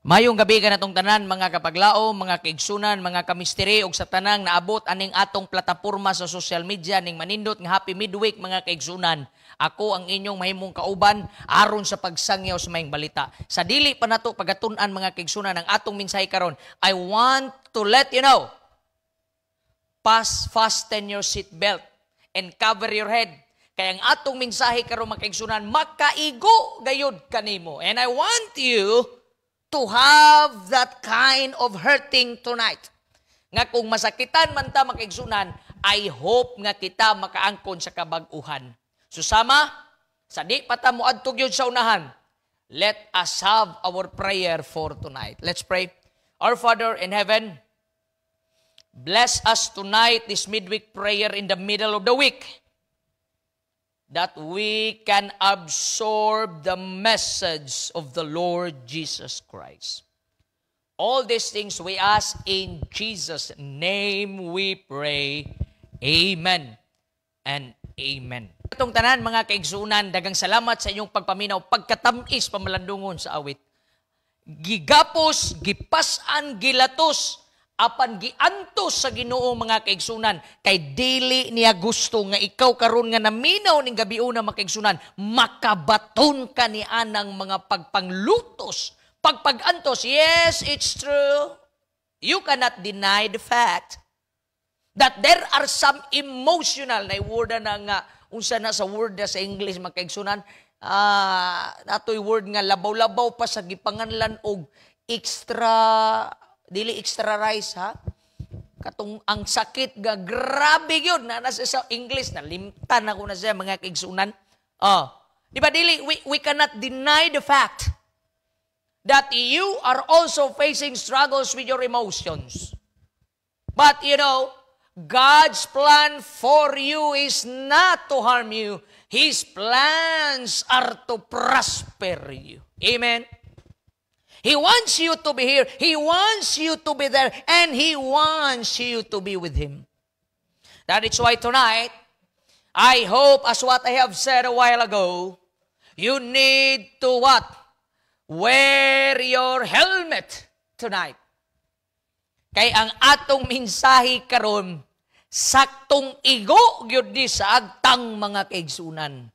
Mayong gabi kanatong tanan, mga kapaglaom, mga kaigsunan, mga kamisteri ug sa tanang naabot aning atong plataporma sa social media ning manindot nga happy midweek, mga kaigsunan. Ako ang inyong mahimong kauban aron sa pagsangyaw sa maayong balita. Sa dili pa nato pagatun-an, mga kaigsunan, ang atong mensahe karon, I want to let you know, fasten your seatbelt and cover your head. Kay ang atong mensahe karon, mga kaigsunan, makaigo gayud kanimo. And I want you to have that kind of hurting tonight. Nga kung masakitan man ta, mga kaigsunan, I hope nga kita makaangkon sa kabag-uhan. Susama, sa di pa ta moadto gyud sa unahan, let us have our prayer for tonight. Let's pray. Our Father in heaven, bless us tonight, this midweek prayer in the middle of the week, that we can absorb the message of the Lord Jesus Christ. All these things we ask in Jesus' name we pray. Amen and amen. Itong tanan, mga kaigsunan, daghang salamat sa inyong pagpaminaw, pagkatamis pamalandungon sa awit. Gigapos, gipas-an, gilatos, apan giantos sa Ginoo, mga kaigsunan, kay dili niya gusto nga ikaw karon nga naminaw ning gabiuna, mga kaigsunan, makabaton ka ni anang mga pagpanglutos, pagpagantos. Yes, it's true. You cannot deny the fact that there are some emotional na word na nga unsa na sa word na sa English, mga kaigsunan, natoy word nga labaw-labaw pa sa gipanganlan og extra, dili extra rice ha, katong ang sakit ga grabe gyud na nasa sa English, na limtan ako na siya, mga kaigsunan. Oh, di ba dili we cannot deny the fact that you are also facing struggles with your emotions? But God's plan for you is not to harm you. His plans are to prosper you. Amen. He wants you to be here. He wants you to be there. And He wants you to be with Him. That is why tonight, I hope, as what I have said a while ago, you need to what? Wear your helmet tonight. Kay ang atong mensahe karon saktong igo gyud ni sa agtang, mga kaigsunan.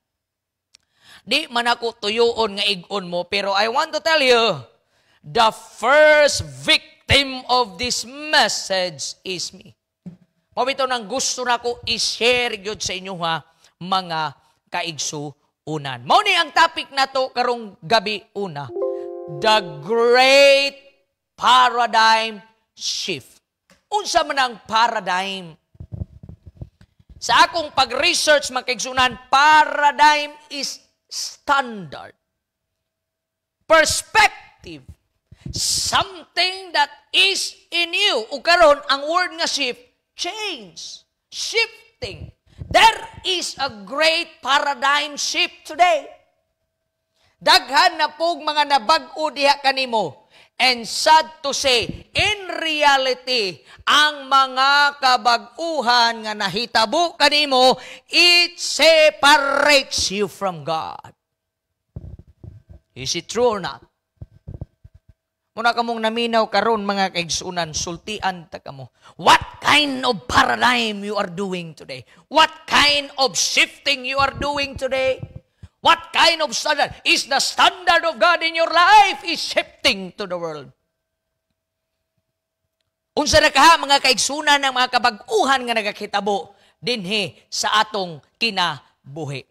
Di man ako tuyoon nga igon mo, pero I want to tell you, the first victim of this message is me. Mao bitaw nang gusto nako i-share gyud sa inyo ha, mga kaigsuunan. Mao ni ang topic nato karong gabi una. The Great Paradigm Shift. Unsa man ang paradigm? Sa akong pag-research, mga kaigsunan, paradigm is standard. Perspective. Something that is in you. O karon ang word nga shift, change. Shifting. There is a great paradigm shift today. Daghan na pog mga nabag-o diha kanimo. And sad to say, in reality, ang mga kabag-uhan nga nahitabo kanimo, it separates you from God. Is it true or not? Muna kamong naminaw karon, mga kaigsunan, sultian ta kamo. What kind of paradigm you are doing today? What kind of shifting you are doing today? What kind of standard? Is the standard of God in your life is shifting to the world? Unsa na kaha, mga kaigsunan, ng mga kabag-uhan nga nagakitabo dinhi sa atong kinabuhi?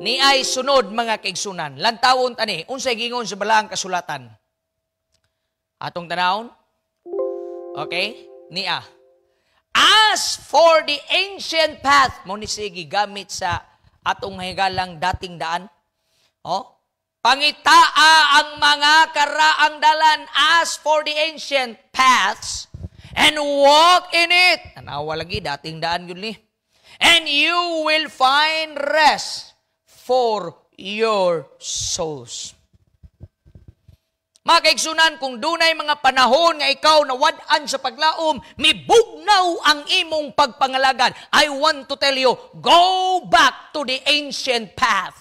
Ni ay sunod, mga kaigsunan. Lantawon tani unsay gingon sa balaang kasulatan. Atong tanawon. Okay? Niya. As for the ancient path, mao ni sige gamit sa atong higalang dating daan. Oh, pangitaa ang mga karaang dalan, as for the ancient paths, and walk in it. Tanawa lagi, dating daan yun ni. And you will find rest for your souls. Mga kaigsunan, kung dunay mga panahon nga ikaw nawad-an sa paglaom, mibugnaw ang imong pagpangalagad, I want to tell you, go back to the ancient path.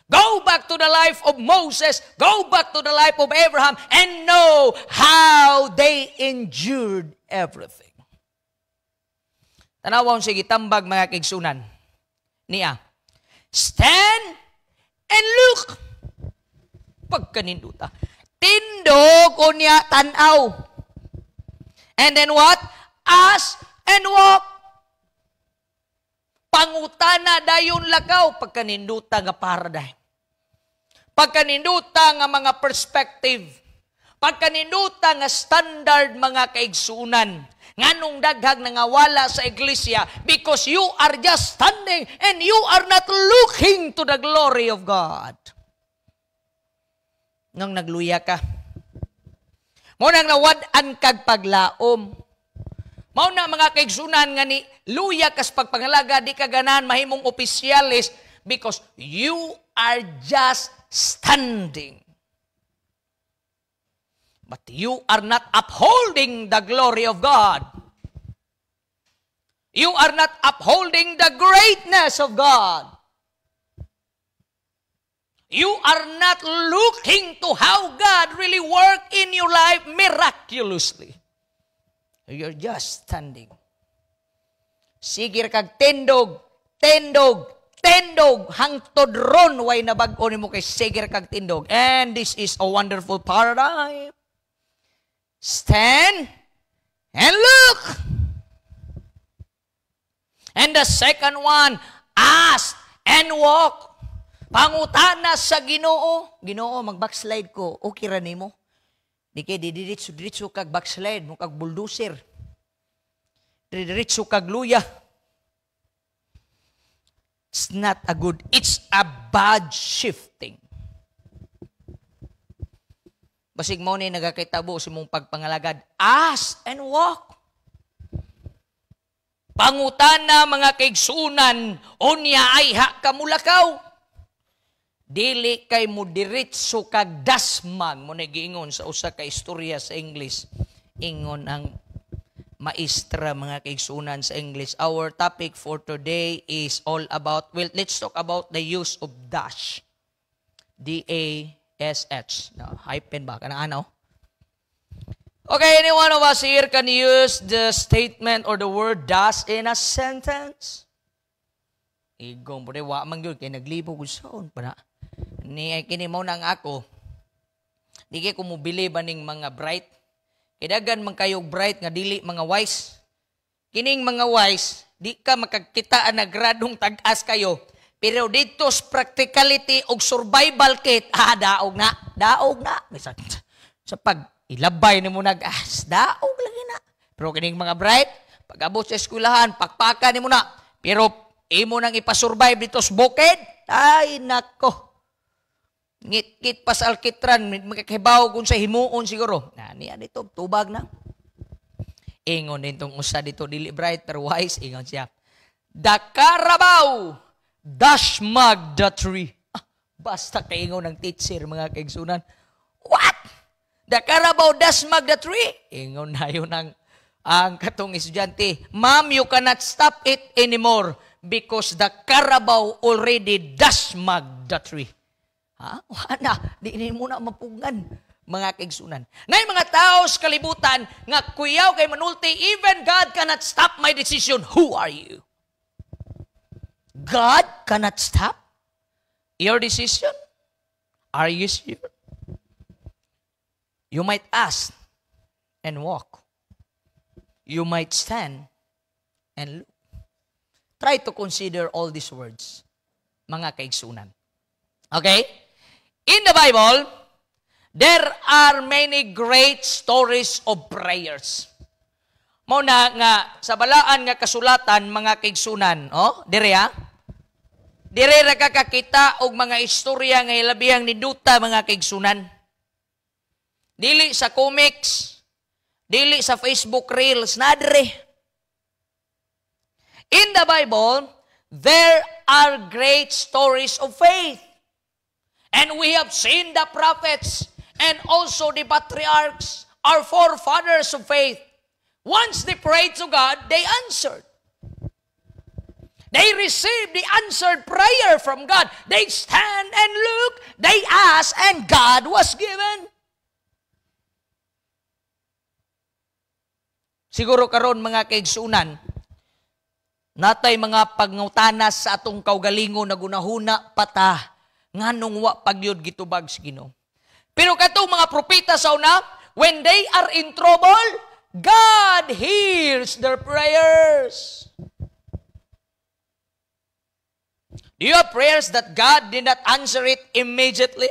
Go back to the life of Moses, go back to the life of Abraham, and know how they endured everything. Tanawon sige tambag, mga kaigsunan. Niya, stand and look. Pagkaninduta. Tindog o niya tanaw. And then what? Ask and walk. Pangutana, dayon lakaw, pagkaninduta nga paradigm. Pagkaninduta nga mga perspective. Pagkaninduta nga standard, mga kaigsunan. Nganong daghag nangawala sa iglesia? Because you are just standing and you are not looking to the glory of God. Nang nagluya ka. Mao nang nawad-an kag paglaom. Mao na, mga kaigsunan, nga ni luya kas pagpangalaga, di ka ganahan mahimong opisyalis because you are just standing. But you are not upholding the glory of God. You are not upholding the greatness of God. You are not looking to how God really worked in your life miraculously. You're just standing. Sige kag tindog, tindog, tindog, hangtod ron way nabag-o nimo kay sige kag tindog. And this is a wonderful paradigm. Stand and look. And the second one, ask and walk. Pangutana sa Ginoo. "Ginoo, mag-backslide ko. Okay ra nimo?" Di kay di diretso diretso kag backslide mo kag bulldozer. Diretso kag luya. It's not a good, it's a bad shifting. Basig mo ni nagakitabo sa mong pagpangalagad. Ask and walk. Pangutana, mga kaigsunan, unya ayha ka mulakaw. Dili kay mo diretso kag dasmag mo na giingon sa usa ka istorya sa English. Ingon ang maestra, mga kaigsunan, sa English. Our topic for today is all about, well, let's talk about the use of dash. D-A-S-H. No, hyphen ba? Kanang ano? Okay, any one of us here can use the statement or the word "dash" in a sentence? Igong po wa man gyud kay naglibo gud saon pa na. Ni ay kini mo nang ako. Di kay ko mobili ba ning mga bright. Kay daghan man kayog bright nga dili mga wise. Kining mga wise, di ka makakita na gradong tag-as kayo. Pero dito sa practicality og survival kit, ah, daog na, daog na. Sa pag ilabay nimo nag-as, daog lagi na. Pero kining mga bright, pag abot sa eskwelahan, pakpakan nimo na. Pero imo nang ipasurvive dito sa bukid, ay nako. Ngit-ngit pa sa alkitran, makakibaw kung sa himuon siguro. Na niya dito, tubag na. Ingon nitong usa dito, dili bright pero wise, ingon siya, "The carabao dash mag the tree." Ah, basta kaingon ng teacher, mga kaigsunan. "What? The carabao dash mag the tree?" Ingon na yun ang katong estudyante, "Ma'am, you cannot stop it anymore because the carabao already dash mag the tree." Ha? Wala. Di ni mo na mapugngan, mga kaigsunan. Nay mga tao sa kalibutan nga kuyaw kay manulti, "Even God cannot stop my decision." Who are you? God cannot stop your decision? Are you sure? You might ask and walk. You might stand and look. Try to consider all these words, mga kaigsunan. Okay? In the Bible, there are many great stories of prayers. Mao na nga sa balaan nga kasulatan, mga kaigsunan, oh, dire ha? Dire ra ka kakita og mga istorya nga ilabihang ninduta, mga kaigsunan. Dili sa comics, dili sa Facebook Reels, na dire. In the Bible, there are great stories of faith. And we have seen the prophets and also the patriarchs, our forefathers of faith. Once they prayed to God, they answered. They received the answered prayer from God. They stand and look, they asked and God was given. Siguro karon mga kaigsunan, natay mga pangutanas sa atong kaugalingon na gunahuna pata nganong wa pagyud gitubag sa Ginoo. Pero katong mga propeta sa una, when they are in trouble, God hears their prayers. Do you have prayers that God did not answer it immediately?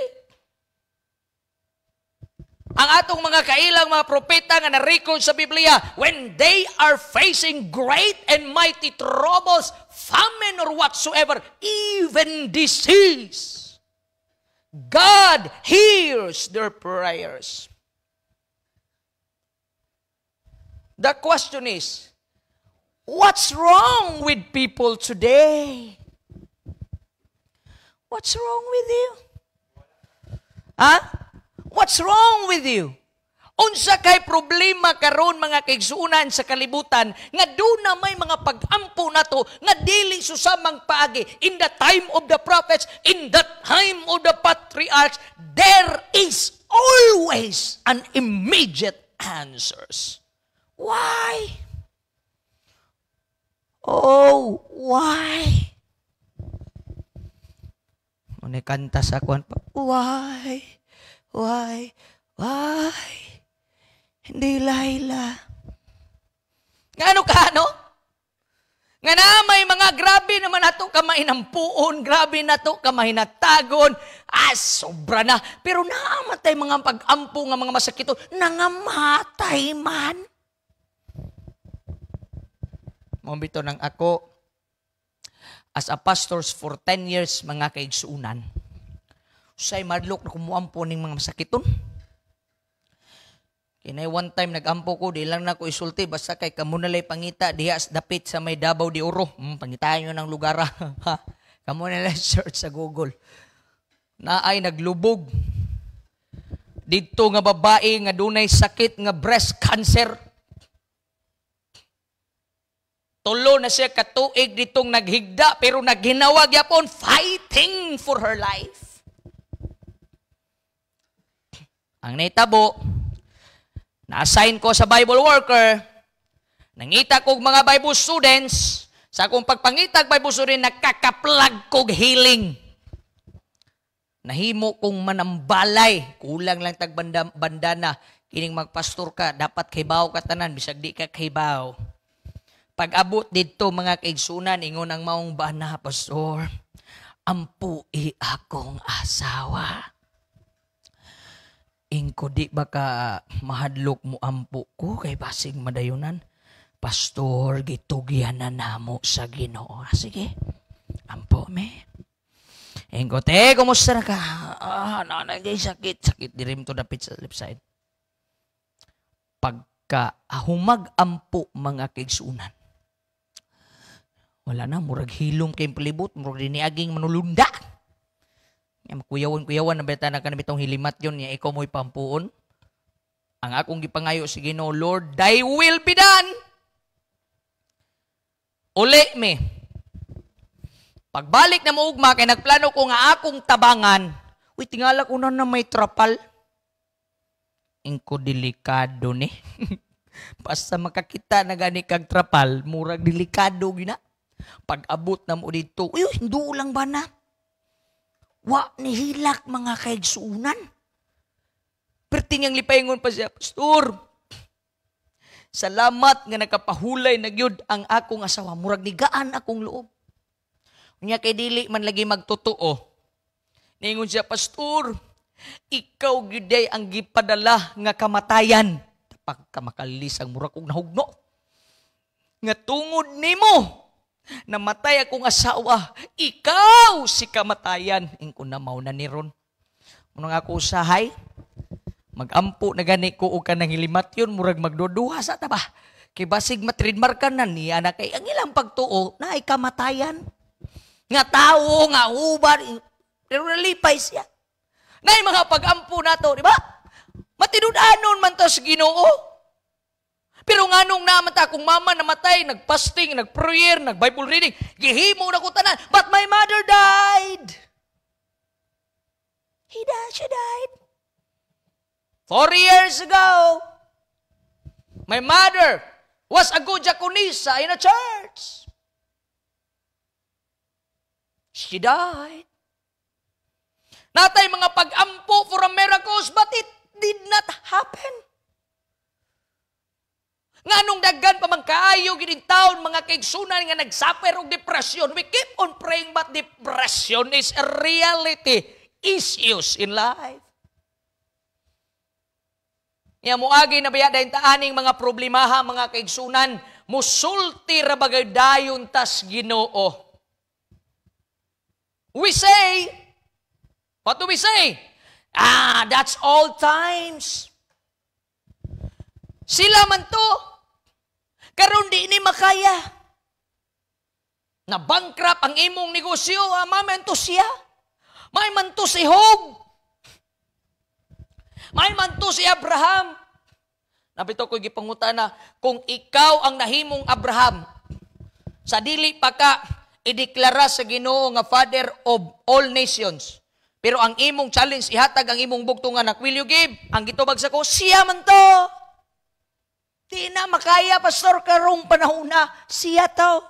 Ang atong mga kailang mga propeta nga na-record sa Biblia, when they are facing great and mighty troubles, famine or whatsoever, even disease, God hears their prayers. The question is, what's wrong with people today? What's wrong with you? Huh? What's wrong with you? Unsa kay problema karon mga kaigsuonan sa kalibutan nga duna may mga pag-ampo nato nga dili susamang paagi. In the time of the prophets, in the time of the patriarchs, there is always an immediate answers. Why? Oh, why? Muna kanta sa kuan pa. Why? Why? Why? Hindi Laila. Ngano ka, no? Nga na may mga grabe naman nato kamahinampuon, grabe na to kamahinatagon, sobra na. Pero naamatay mga pag-ampo nga mga masakito, nangamatay man. Mambito ng ako, as a pastors for 10 years, mga kaigsuunan, usay madlok na kumuampo ning mga masakiton. Kinay one time nagampo ko, di lang na ko isulti, basta kay kamunalay pangita diha dapit sa may Davao de Oro. Pangitaan nyo ng lugar. Kamunalay search sa Google. Naay naglubog. Didto nga babae nga dunay sakit nga breast cancer. Tulo na siya katuig ditong naghigda pero naghinawag yapon, fighting for her life. Ang naitabo, na-assign ko sa Bible worker, nangita kog mga Bible students, sa akong pagpangitag Bible student, nakakaplag kog healing. Nahimo kong manambalay, kulang lang tag bandana, kining magpastor ka, dapat kaybaw ka tanan, bisag di ka kaybaw. Pag-abot didto mga kaigsunan, ingon ang maong bana, pastor, ampui akong asawa. Ingko di ba ka mahadlok mo ampo ko kay basig madayunan? Pastor, gitugyan na namo sa Ginoo. Sige, ampo me. Ingko, te, kumusta na ka? Nanay, sakit, sakit. Dirim to dapit sa left side. Pagka humag ampo mga kaigsunan, wala na, murag hilom kay palibot, murag diniaging manulunda. Kuyawan-kuyawan na beta na kanabitong hilimat yun, niya ikaw mo'y pampuon. Ang akong gipangayo sa Ginoo, Lord, thy will be done. Uli me. Pagbalik na mo ugma, kay nagplano ko nga akong tabangan, uy, tingala ko na na may trapal. Ingko delikado ni. Basta makakita na gani kag trapal, murag delikado gina. Pag-abot na mo dito, uy, hindu lang ba na? Wa nihilak mga kaigsuunan. Perting ang lipayngon pa siya, pastor, salamat nga nakapahulay na gyud ang akong asawa. Murag nigaan akong loob. Unya kay dili man lagi magtotoo. Ningon siya, pastor, ikaw gyud ay ang gipadala nga kamatayan. Pagkamakalisang murag kong nahugno. Nga tungod nimo, namatay akong asawa, ikaw si kamatayan. Ingko na mao na ni ron. Muna nga ako usahay, magampo na gani ko o kanang hilimat yun, murag magduduha sa taba. Kay basig matridmarkan na niya na kay ang ilang pagtuo na ay kamatayan. Nga tao, nga uban, pero nalipay siya. Nay mga pagampo na to, di ba? Matinud-anon man to sa Ginoo. Pero nganong naman ta, akong mama namatay, nagpasting, nagprayer, nag-Bible reading, gihimo na ko tanan, but my mother died. She died. 4 years ago, my mother was a good diakonisa in a church. She died. Naa tay mga pag-ampo for a miracles, but it did not happen. Nganong daghan pa man kaayo gining taon, mga kaigsunan, nga nagsuffer og depression? We keep on praying, but depression is a reality issues in life. Nya muagi na biya dayon taaning mga problemaha, mga kaigsunan, musulti ra bagay dayon tas Ginoo. We say, what do we say? "Ah, that's old times. Sila man to. Karon di ni makaya." Na bankrupt ang imong negosyo, ah, man to siya. May man to si Job. May man to si Abraham. Naa bitaw ko gipangutana, kung ikaw ang nahimong Abraham, sa dili pa ka ideklara sa Ginoo nga father of all nations. Pero ang imong challenge, ihatag ang imong bugtong anak, will you give? Ang gitubag sa ko, "Siya man to. Di na makaya, pastor, karong panahon na, siya to."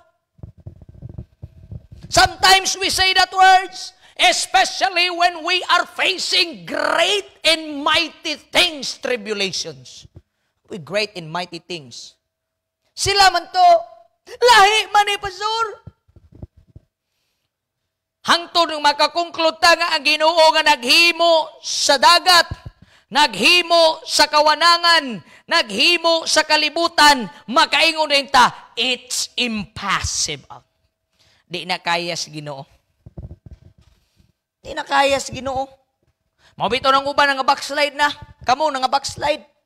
Sometimes we say that words, especially when we are facing great and mighty things, tribulations. With great and mighty things. "Sila man to, lahi man ni, pastor." Hangtod ng makakonklud ta nga ang Ginoo nga naghimo sa dagat, naghimo sa kawanangan, naghimo sa kalibutan, makaingon din ta, "It's impossible. Di na kaya sa Ginoo. Di na kaya sa Ginoo." Mao bitaw ng uban nga backslide na. Kamo nga backslide.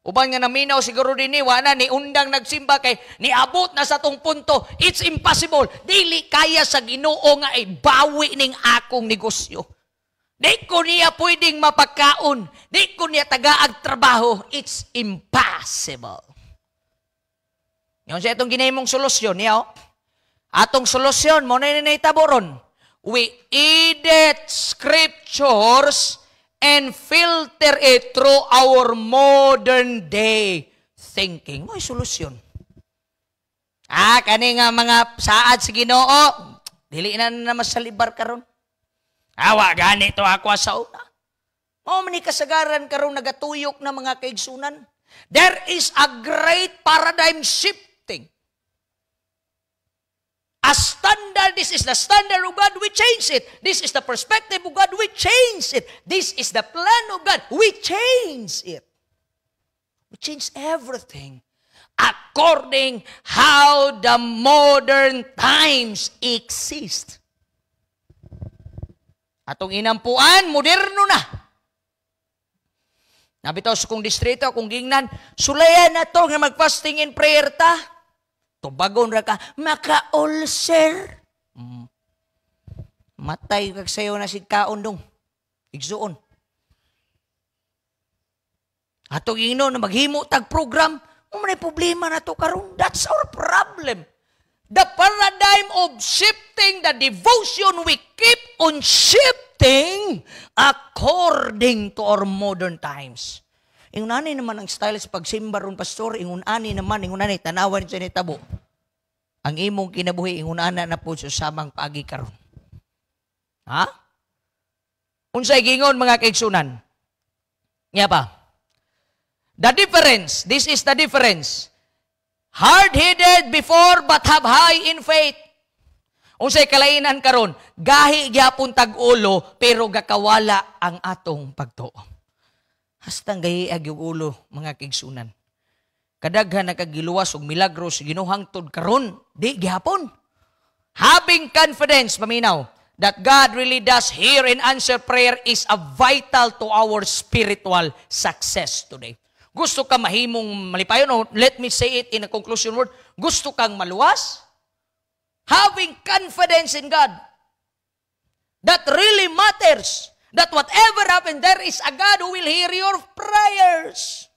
Uban nga naminaw siguro din ni, wala ni undang nagsimba kay niabot na sa tong punto. It's impossible. Dili kaya sa Ginoo nga ibawi ning akong negosyo. Di ko niya pwedeng mapakaon. Di ko niya tagaag trabaho. It's impossible. Yung sa itong ginahimong solusyon niya, oh. Atong solusyon, mao na nahitabo ron. We edit scriptures and filter it through our modern day thinking. May solusyon. Ah, kani nga mga saad sa Ginoo, dili na na masalibar karon. Awa gani to ako sa una. Mao man ni kasagaran karon nagatuyok na, mga kaigsunan. There is a great paradigm shifting. A standard, this is the standard of God, we change it. This is the perspective of God, we change it. This is the plan of God, we change it. We change everything according how the modern times exist. Atong inampuan, moderno na. Naa bitaw sa kong distrito, akong gingnan, "Sulayan na to nga mag-fasting and prayer ta." Tubagon ra ka, "Maka-ulcer." Matay kag sayo na sig kaon dong. Igsuon. Atong ingnon na maghimo tag program, mao man problema na to karon. That's our problem. The paradigm of shifting the devotion, we keep on shifting according to our modern times. "Ingon ani naman ang style sa pagsimba ron, pastor, ingon ani naman, ingon ani," tanawan sa nitabo. Ang imong kinabuhi, ingon ana na po sa samang paagi karon. Ha? Unsay gingon, mga kaigsunan? Nga pa. The difference, this is the difference. Hard-headed before but have high in faith. Unsay kalainan karon? Gahi gyapon tag ulo pero gakawala ang atong pagtuo. Hastang gahi ag ulo, mga kaigsunan. Kadaghan nakagiluwas og milagro sa Ginoo, hangtod karon di gihapon. Having confidence, paminaw, that God really does hear and answer prayer is a vital to our spiritual success today. Gusto ka mahimong malipayon? O let me say it in a conclusion word. Gusto kang maluwas? Having confidence in God. That really matters. That whatever happens, there is a God who will hear your prayers.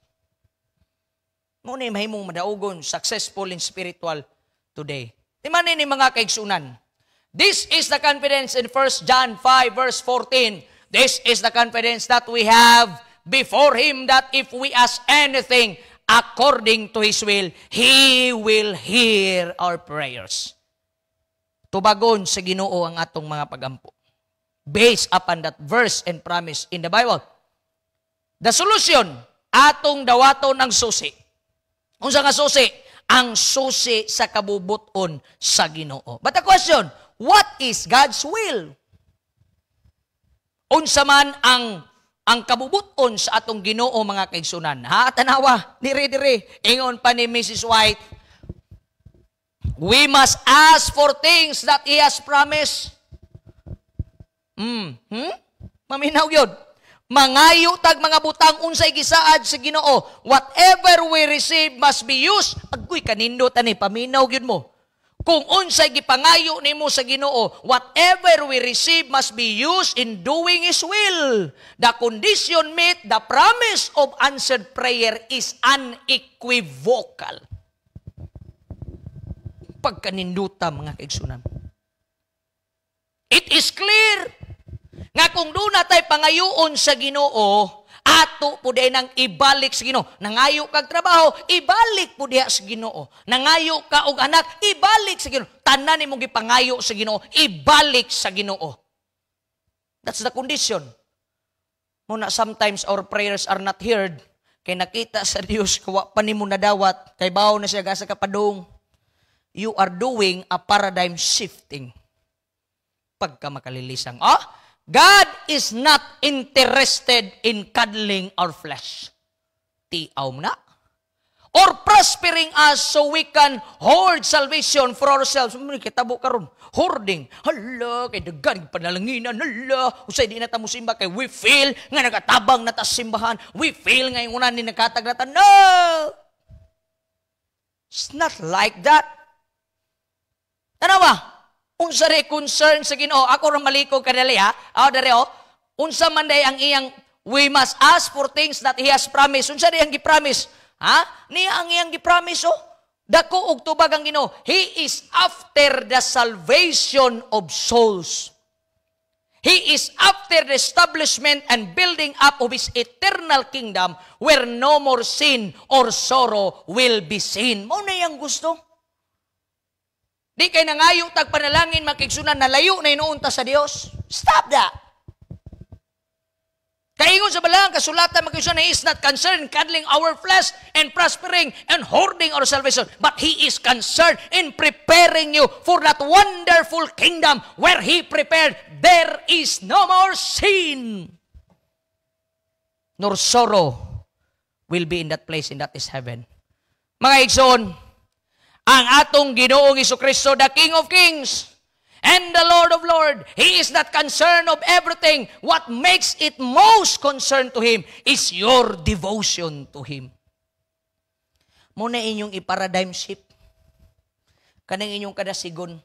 Mao ni mahimong madaugon, successful in spiritual today. Di man ni, mga kaigsunan. This is the confidence in 1 John 5 verse 14. This is the confidence that we have before Him, that if we ask anything according to His will, He will hear our prayers. Tubagon sa Ginoo ang atong mga pagampo based upon that verse and promise in the Bible. The solution, atong dawaton ang susi. Unsa nga susi? Ang susi sa kabubuton sa Ginoo. But the question, what is God's will? Unsa man ang kabubuton sa atong Ginoo, mga kaigsunan? Ha, tanawa, dire dire. Ingon pa ni Mrs. White, we must ask for things that He has promised. Maminaw yun. Mangayo tag mga butang unsay gisaad sa Ginoo. Whatever we receive must be used. Agoy, kanindot ani, paminaw gyud mo. Kung unsay gipangayo nimo sa Ginoo, whatever we receive must be used in doing His will. The condition met, the promise of answered prayer is unequivocal. Pagkaninduta, mga kaigsunan. It is clear nga kung duna tay pangayoon sa Ginoo, ato po nang ibalik sa Ginoo. Nangayo kag trabaho, ibalik po diha sa Ginoo. Nangayo ka og anak, ibalik sa Ginoo. Tanan nimong gipangayo sa Ginoo, ibalik sa Ginoo. That's the condition. Muna sometimes our prayers are not heard kay nakita sa Dios wa pa nimo nadawat, kay bawo na siya gasa kapadung. You are doing a paradigm shifting. Pagka makalilisang. Ah, God is not interested in cuddling our flesh. Tiaw na. Or prospering us so we can hoard salvation for ourselves. Kitabo karon. Hoarding. Hala, kay daghan panalanginan. Hala, usay di na ta mosimba kay we feel nga nagatabang na ta simbahan. We feel nga yung ni nagkatag na ta. No! It's not like that. Tanawa, unsa ray concern sa Ginoo? Ako ra malikog kadali ha. Aw dere oh. Unsa man day ang iyang we must ask for things that He has promised. Unsa day ang gi-promise? Ha? Niya ang iyang gi-promise oh. Dako og tubag ang Ginoo. He is after the salvation of souls. He is after the establishment and building up of His eternal kingdom where no more sin or sorrow will be seen. Mao na iyang gusto. Di kay nangayo tag panalangin, makigsunan, nalayo na hinuon ta sa Dios. Stop that. Kaingon sa balang kasulatan, makigsunan, He is not concerned cuddling our flesh and prospering and hoarding our salvation, but He is concerned in preparing you for that wonderful kingdom where He prepared there is no more sin nor sorrow will be in that place, and that is heaven. Mga igsoon, ang atong Ginoong Kristo, the King of Kings and the Lord of Lords, He is not concerned of everything. What makes it most concerned to Him is your devotion to Him. Muna inyong i-paradigm shift. Kanang inyong kadasigon.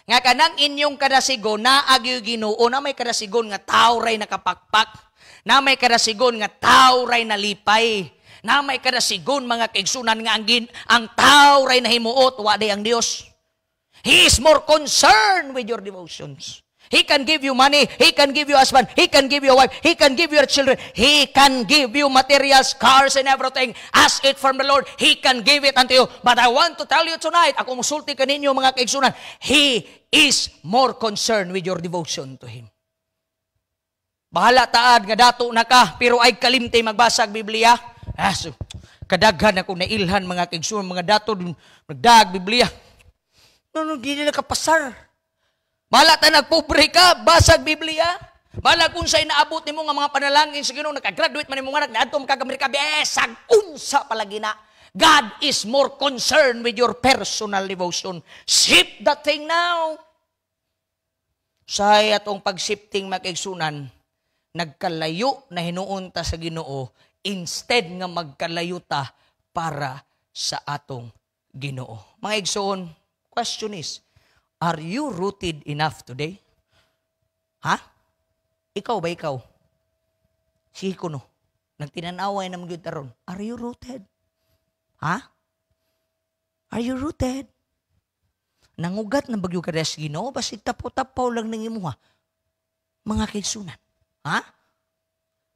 Nga kanang inyong kadasigon, naagyo Ginoo, na may kadasigon nga tao ray nakapakpak, na may kadasigon nga tao ray nalipay, na may kadasigon, mga kaigsunan, nga ang tao ray nahimuot, wa day ang Dios. He is more concerned with your devotions. He can give you money. He can give you husband. He can give you a wife. He can give you your children. He can give you materials, cars, and everything. Ask it from the Lord. He can give it unto you. But I want to tell you tonight, ako musulti kaninyo, mga kaigsunan, He is more concerned with your devotion to Him. Bahala taad nga dato na ka, pero ay kalimti magbasag Biblia. Ah, so, kadaghan ako nailhan, mga kaigsunan, mga dato, nagdag Biblia. No, no, di nila kapasar. Bahala ta nagpobre ka, basag Biblia. Bahala kung sa'y naabot nimo nga mga panalangin sa Ginoo, nakagraduate man nimo anak, naadto man kag Amerika, besag unsa palagi na. God is more concerned with your personal devotion. Shift that thing now. Sa atong pag-shifting, makaigsunan, nagkalayo na hinuon ta sa Ginoo instead nga magkalayo ta para sa atong Ginoo. Mga igsoon, question is, are you rooted enough today? Ha? Ikaw ba ikaw? Sige ko no. Nagtinanaway na magyud taron. Are you rooted? Ha? Are you rooted? Nangugat na bagyo kada sa Ginoo, basig tapo-tapaw lang nang imuha. Mga kaigsunan. Ha?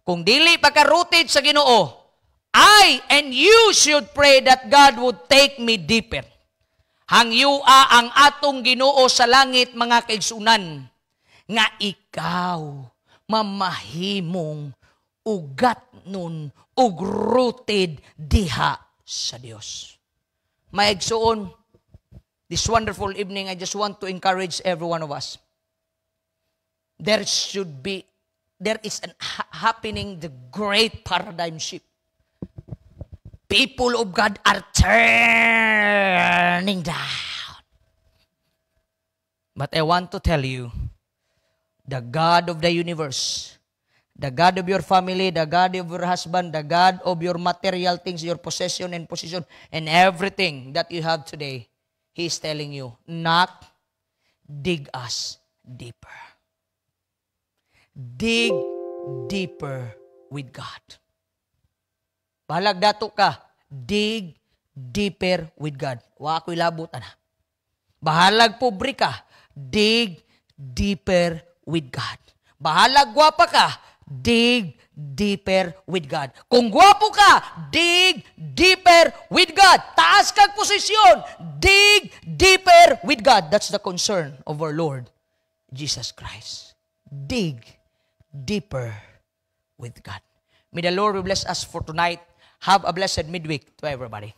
Kung dili pa ka rooted sa Ginoo, I and you should pray that God would take me deeper. Hangyua ang atong Ginoo sa langit, mga kaigsunan, nga ikaw mamahimong ugat nun ug rooted diha sa Dios. Mga igsoon, this wonderful evening, I just want to encourage every one of us. There is an happening, the great paradigm shift. People of God are turning down. But I want to tell you, the God of the universe, the God of your family, the God of your husband, the God of your material things, your possession and position, and everything that you have today, He is telling you, not dig us deeper. Dig deeper with God. Bahalag dato ka, dig deeper with God. Wa ako'y labot, ana. Bahalag pobre ka, dig deeper with God. Bahalag gwapa ka, dig deeper with God. Kung gwapo ka, dig deeper with God. Taas kag posisyon, dig deeper with God. That's the concern of our Lord Jesus Christ. Dig deeper with God. May the Lord bless us for tonight. Have a blessed midweek to everybody.